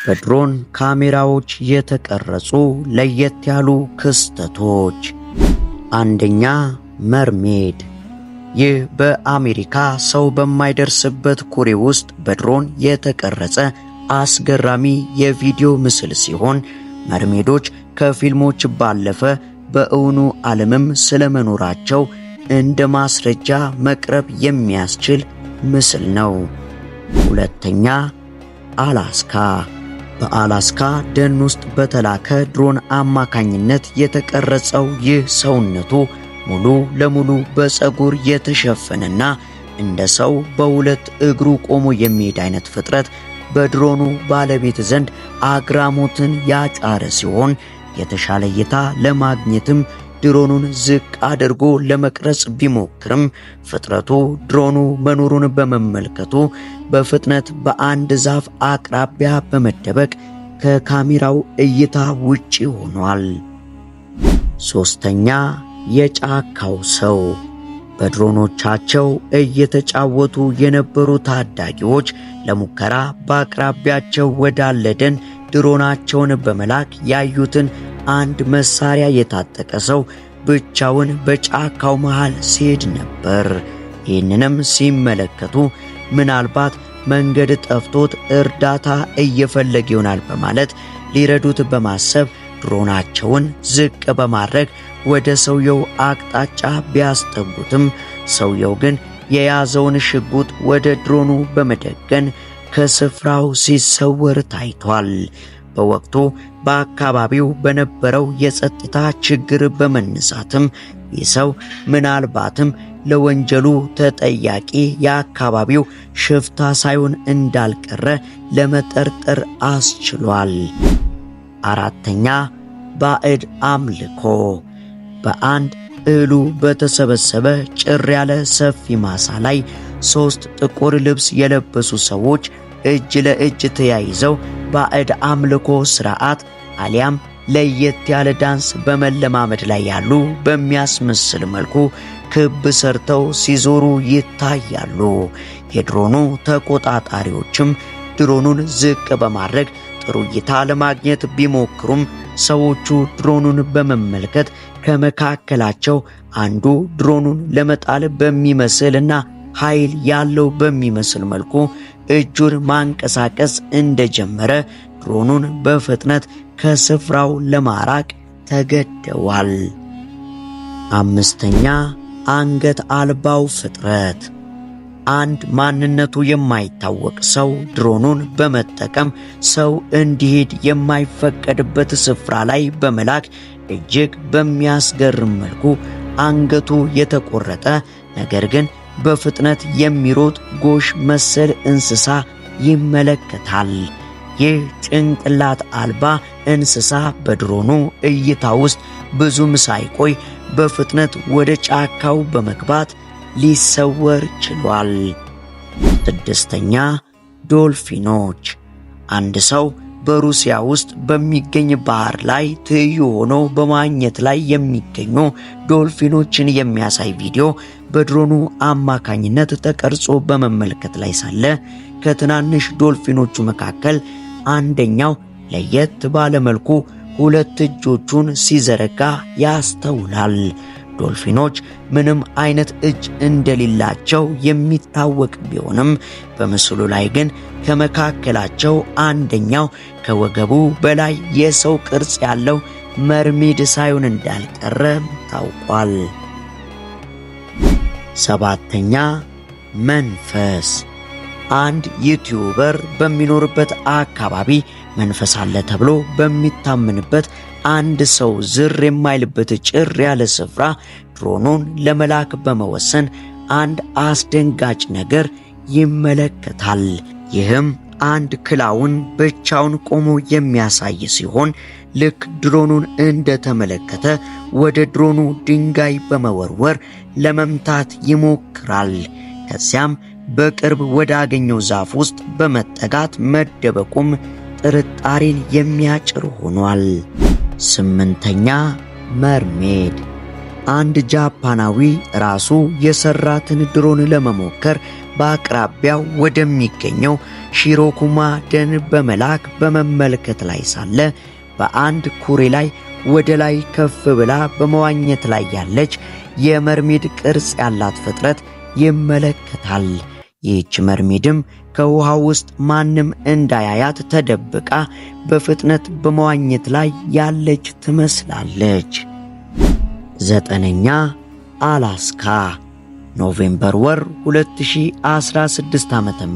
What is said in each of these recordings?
በድሮን ካሜራዎች የተቀረጹ ለየት ያሉ ክስተቶች። አንደኛ፣ mermaid። ይህ በአሜሪካ ሰው በማይደርስበት ኩሬ ውስጥ በድሮን የተቀረጸ አስገራሚ የቪዲዮ ምስል ሲሆን mermaid ኦች ከፊልሞች ባለፈ በእውኑ ዓለምም ስለመኖራቸው እንደ ማስረጃ መቅረብ የሚያስችል ምስል ነው። ሁለተኛ፣ አላስካ። በአላስካ ደን ውስጥ በተላከ ድሮን አማካኝነት የተቀረጸው ይህ ሰውነቱ ሙሉ ለሙሉ በፀጉር የተሸፈነና እንደ ሰው በሁለት እግሩ ቆሞ የሚሄድ አይነት ፍጥረት በድሮኑ ባለቤት ዘንድ አግራሞትን ያጫረ ሲሆን፣ የተሻለ እይታ ለማግኘትም ድሮኑን ዝቅ አድርጎ ለመቅረጽ ቢሞክርም ፍጥረቱ ድሮኑ መኖሩን በመመልከቱ በፍጥነት በአንድ ዛፍ አቅራቢያ በመደበቅ ከካሜራው እይታ ውጪ ሆኗል። ሶስተኛ፣ የጫካው ሰው። በድሮኖቻቸው እየተጫወቱ የነበሩ ታዳጊዎች ለሙከራ በአቅራቢያቸው ወዳለ ደን ድሮናቸውን በመላክ ያዩትን አንድ መሳሪያ የታጠቀ ሰው ብቻውን በጫካው መሃል ሲሄድ ነበር። ይህንንም ሲመለከቱ ምናልባት መንገድ ጠፍቶት እርዳታ እየፈለገ ይሆናል በማለት ሊረዱት በማሰብ ድሮናቸውን ዝቅ በማድረግ ወደ ሰውየው አቅጣጫ ቢያስጠጉትም፣ ሰውየው ግን የያዘውን ሽጉጥ ወደ ድሮኑ በመደገን ከስፍራው ሲሰወር ታይቷል። በወቅቱ በአካባቢው በነበረው የጸጥታ ችግር በመነሳትም ይህ ሰው ምናልባትም ለወንጀሉ ተጠያቂ የአካባቢው ሽፍታ ሳይሆን እንዳልቀረ ለመጠርጠር አስችሏል። አራተኛ፣ ባዕድ አምልኮ። በአንድ እህሉ በተሰበሰበ ጭር ያለ ሰፊ ማሳ ላይ ሦስት ጥቁር ልብስ የለበሱ ሰዎች እጅ ለእጅ ተያይዘው ባዕድ አምልኮ ሥርዓት አሊያም ለየት ያለ ዳንስ በመለማመድ ላይ ያሉ በሚያስመስል መልኩ ክብ ሰርተው ሲዞሩ ይታያሉ። የድሮኑ ተቆጣጣሪዎችም ድሮኑን ዝቅ በማድረግ ጥሩ እይታ ለማግኘት ቢሞክሩም፣ ሰዎቹ ድሮኑን በመመልከት ከመካከላቸው አንዱ ድሮኑን ለመጣል በሚመስልና ኃይል ያለው በሚመስል መልኩ እጁን ማንቀሳቀስ እንደጀመረ ድሮኑን በፍጥነት ከስፍራው ለማራቅ ተገደዋል። አምስተኛ፣ አንገት አልባው ፍጥረት። አንድ ማንነቱ የማይታወቅ ሰው ድሮኑን በመጠቀም ሰው እንዲሄድ የማይፈቀድበት ስፍራ ላይ በመላክ እጅግ በሚያስገርም መልኩ አንገቱ የተቆረጠ ነገር ግን በፍጥነት የሚሮጥ ጎሽ መሰል እንስሳ ይመለከታል። ይህ ጭንቅላት አልባ እንስሳ በድሮኑ እይታ ውስጥ ብዙም ሳይቆይ በፍጥነት ወደ ጫካው በመግባት ሊሰወር ችሏል። ስድስተኛ፣ ዶልፊኖች። አንድ ሰው በሩሲያ ውስጥ በሚገኝ ባህር ላይ ትይዩ ሆኖ በመዋኘት ላይ የሚገኙ ዶልፊኖችን የሚያሳይ ቪዲዮ በድሮኑ አማካኝነት ተቀርጾ በመመልከት ላይ ሳለ፣ ከትናንሽ ዶልፊኖቹ መካከል አንደኛው ለየት ባለ መልኩ ሁለት እጆቹን ሲዘረጋ ያስተውላል። ዶልፊኖች ምንም አይነት እጅ እንደሌላቸው የሚታወቅ ቢሆንም፣ በምስሉ ላይ ግን ከመካከላቸው አንደኛው ከወገቡ በላይ የሰው ቅርጽ ያለው mermaid ሳይሆን እንዳልቀረ ታውቋል። ሰባተኛ፣ መንፈስ። አንድ YouTuber በሚኖርበት አካባቢ መንፈስ አለ ተብሎ በሚታመንበት አንድ ሰው ዝር የማይልበት ጭር ያለ ስፍራ ድሮኑን ለመላክ በመወሰን አንድ አስደንጋጭ ነገር ይመለከታል። ይህም አንድ clown ብቻውን ቆሞ የሚያሳይ ሲሆን፣ ልክ ድሮኑን እንደተመለከተ ወደ ድሮኑ ድንጋይ በመወርወር ለመምታት ይሞክራል። ከዚያም በቅርብ ወዳገኘው ዛፍ ውስጥ በመጠጋት መደበቁም ጥርጣሬን የሚያጭር ሆኗል። ስምንተኛ፣ mermaid። አንድ ጃፓናዊ ራሱ የሰራትን ድሮን ለመሞከር በአቅራቢያው ወደሚገኘው ሺሮኩማ ደን በመላክ በመመልከት ላይ ሳለ በአንድ ኩሬ ላይ ወደ ላይ ከፍ ብላ በመዋኘት ላይ ያለች የ mermaid ቅርጽ ያላት ፍጥረት ይመለከታል። ይህች mermaid ም ከውሃው ውስጥ ማንም እንዳያያት ተደብቃ በፍጥነት በመዋኘት ላይ ያለች ትመስላለች። ዘጠነኛ፣ አላስካ። November ወር 2016 ዓ.ም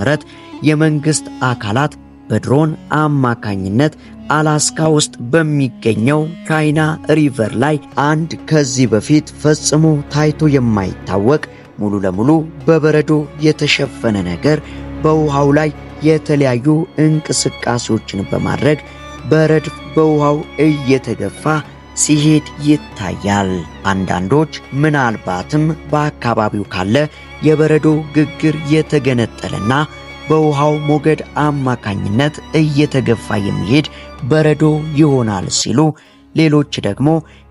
የመንግስት አካላት በድሮን አማካኝነት አላስካ ውስጥ በሚገኘው ቻይና River ላይ አንድ ከዚህ በፊት ፈጽሞ ታይቶ የማይታወቅ ሙሉ ለሙሉ በበረዶ የተሸፈነ ነገር በውሃው ላይ የተለያዩ እንቅስቃሴዎችን በማድረግ በረድፍ በውሃው እየተገፋ ሲሄድ ይታያል። አንዳንዶች ምናልባትም በአካባቢው ካለ የበረዶ ግግር የተገነጠለና በውሃው ሞገድ አማካኝነት እየተገፋ የሚሄድ በረዶ ይሆናል ሲሉ፣ ሌሎች ደግሞ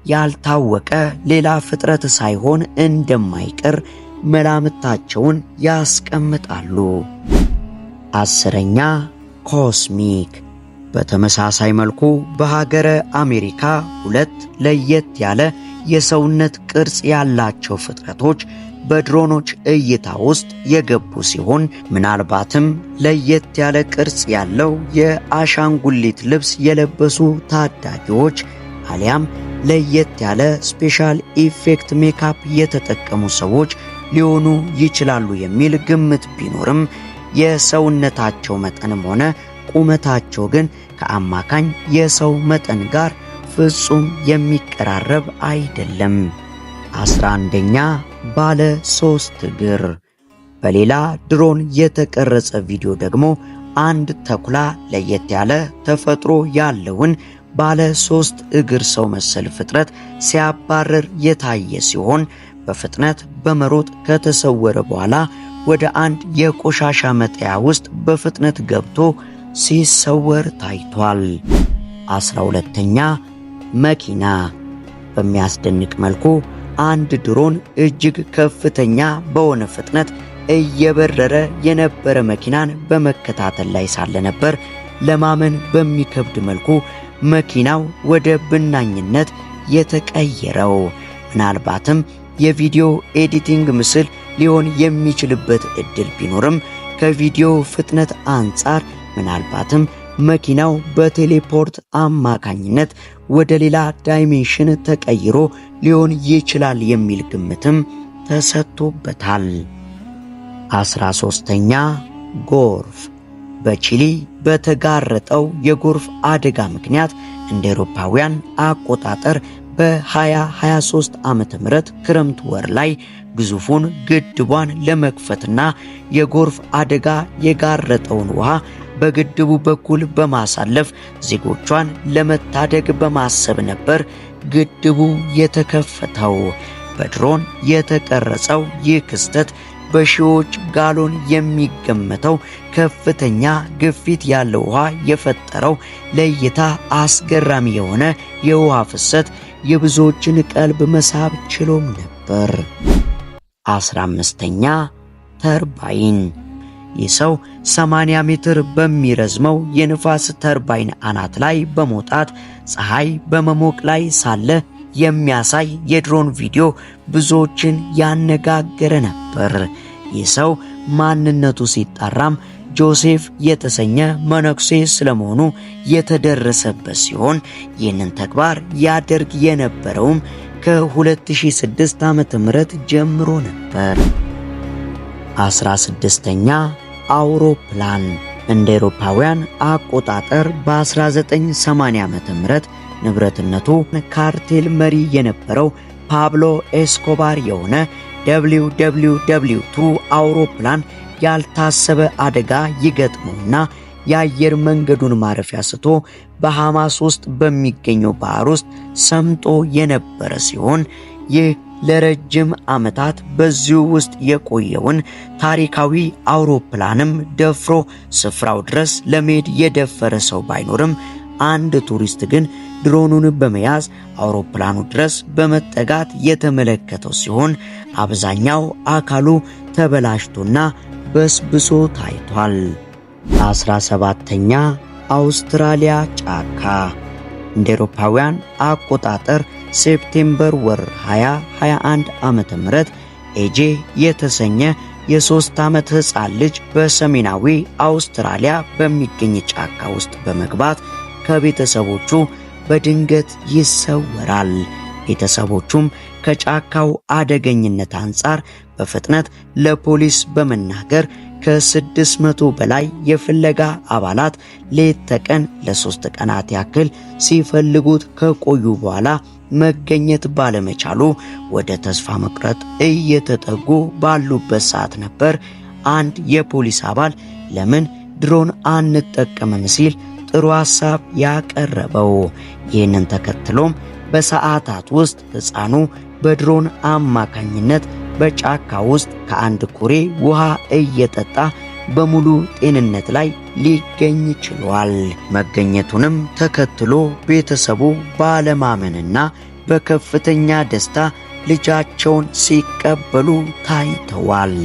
ያልታወቀ ሌላ ፍጥረት ሳይሆን እንደማይቀር መላምታቸውን ያስቀምጣሉ። 10ኛ፣ cosmic። በተመሳሳይ መልኩ በሀገረ አሜሪካ ሁለት ለየት ያለ የሰውነት ቅርጽ ያላቸው ፍጥረቶች በድሮኖች እይታ ውስጥ የገቡ ሲሆን፣ ምናልባትም ለየት ያለ ቅርጽ ያለው የአሻንጉሊት ልብስ የለበሱ ታዳጊዎች አሊያም ለየት ያለ special effect makeup የተጠቀሙ ሰዎች ሊሆኑ ይችላሉ የሚል ግምት ቢኖርም፣ የሰውነታቸው መጠንም ሆነ ቁመታቸው ግን ከአማካኝ የሰው መጠን ጋር ፍጹም የሚቀራረብ አይደለም። 11ኛ፣ ባለ 3 እግር። በሌላ ድሮን የተቀረጸ ቪዲዮ ደግሞ አንድ ተኩላ ለየት ያለ ተፈጥሮ ያለውን ባለ 3 እግር ሰው መሰል ፍጥረት ሲያባርር የታየ ሲሆን፣ በፍጥነት በመሮጥ ከተሰወረ በኋላ ወደ አንድ የቆሻሻ መጣያ ውስጥ በፍጥነት ገብቶ ሲሰወር ታይቷል። 12ኛ፣ መኪና። በሚያስደንቅ መልኩ አንድ ድሮን እጅግ ከፍተኛ በሆነ ፍጥነት እየበረረ የነበረ መኪናን በመከታተል ላይ ሳለ ነበር ለማመን በሚከብድ መልኩ መኪናው ወደ ብናኝነት የተቀየረው። ምናልባትም የቪዲዮ editing ምስል ሊሆን የሚችልበት እድል ቢኖርም፣ ከቪዲዮ ፍጥነት አንጻር ምናልባትም መኪናው በ teleport አማካኝነት ወደ ሌላ dimension ተቀይሮ ሊሆን ይችላል የሚል ግምትም ተሰጥቶበታል። 13ኛ፣ ጎርፍ። በቺሊ በተጋረጠው የጎርፍ አደጋ ምክንያት እንደ አውሮፓውያን አቆጣጠር በ2023 ዓ.ም ክረምት ወር ላይ ግዙፉን ግድቧን ለመክፈትና የጎርፍ አደጋ የጋረጠውን ውሃ በግድቡ በኩል በማሳለፍ ዜጎቿን ለመታደግ በማሰብ ነበር ግድቡ የተከፈተው። በድሮን የተቀረጸው ይህ ክስተት በሺዎች ጋሎን የሚገመተው ከፍተኛ ግፊት ያለው ውሃ የፈጠረው ለእይታ አስገራሚ የሆነ የውሃ ፍሰት የብዙዎችን ቀልብ መሳብ ችሎም ነበር። 15ኛ፣ ተርባይን። ይህ ሰው 80 ሜትር በሚረዝመው የንፋስ ተርባይን አናት ላይ በመውጣት ፀሐይ በመሞቅ ላይ ሳለ የሚያሳይ የድሮን ቪዲዮ ብዙዎችን ያነጋገረ ነበር። ይህ ሰው ማንነቱ ሲጣራም ጆሴፍ የተሰኘ መነኩሴ ስለመሆኑ የተደረሰበት ሲሆን፣ ይህንን ተግባር ያደርግ የነበረውም ከ2006 ዓ.ም ጀምሮ ነበር። 16ኛ፣ አውሮፕላን። እንደ አውሮፓውያን አቆጣጠር በ1980 ዓ.ም ንብረትነቱ ካርቴል መሪ የነበረው ፓብሎ ኤስኮባር የሆነ WWW2 አውሮፕላን ያልታሰበ አደጋ ይገጥመውና የአየር መንገዱን ማረፊያ ስቶ ባሃማስ ውስጥ በሚገኘው ባህር ውስጥ ሰምጦ የነበረ ሲሆን፣ ይህ ለረጅም ዓመታት በዚሁ ውስጥ የቆየውን ታሪካዊ አውሮፕላንም ደፍሮ ስፍራው ድረስ ለመሄድ የደፈረ ሰው ባይኖርም፣ አንድ ቱሪስት ግን ድሮኑን በመያዝ አውሮፕላኑ ድረስ በመጠጋት የተመለከተው ሲሆን፣ አብዛኛው አካሉ ተበላሽቶና በስብሶ ታይቷል። 17ኛ፣ አውስትራሊያ ጫካ። እንደ አውሮፓውያን አቆጣጠር September ወር 2021 ዓ.ም. ኤጄ የተሰኘ የ3 ዓመት ሕፃን ልጅ በሰሜናዊ አውስትራሊያ በሚገኝ ጫካ ውስጥ በመግባት ከቤተሰቦቹ በድንገት ይሰወራል። ቤተሰቦቹም ከጫካው አደገኝነት አንጻር በፍጥነት ለፖሊስ በመናገር ከ600 በላይ የፍለጋ አባላት ሌት ተቀን ለ3 ቀናት ያክል ሲፈልጉት ከቆዩ በኋላ መገኘት ባለመቻሉ ወደ ተስፋ መቁረጥ እየተጠጉ ባሉበት ሰዓት ነበር አንድ የፖሊስ አባል ለምን ድሮን አንጠቀምም ሲል ጥሩ ሐሳብ ያቀረበው። ይህንን ተከትሎም በሰዓታት ውስጥ ሕፃኑ በድሮን አማካኝነት በጫካ ውስጥ ከአንድ ኩሬ ውሃ እየጠጣ በሙሉ ጤንነት ላይ ሊገኝ ችሏል። መገኘቱንም ተከትሎ ቤተሰቡ ባለማመንና በከፍተኛ ደስታ ልጃቸውን ሲቀበሉ ታይተዋል።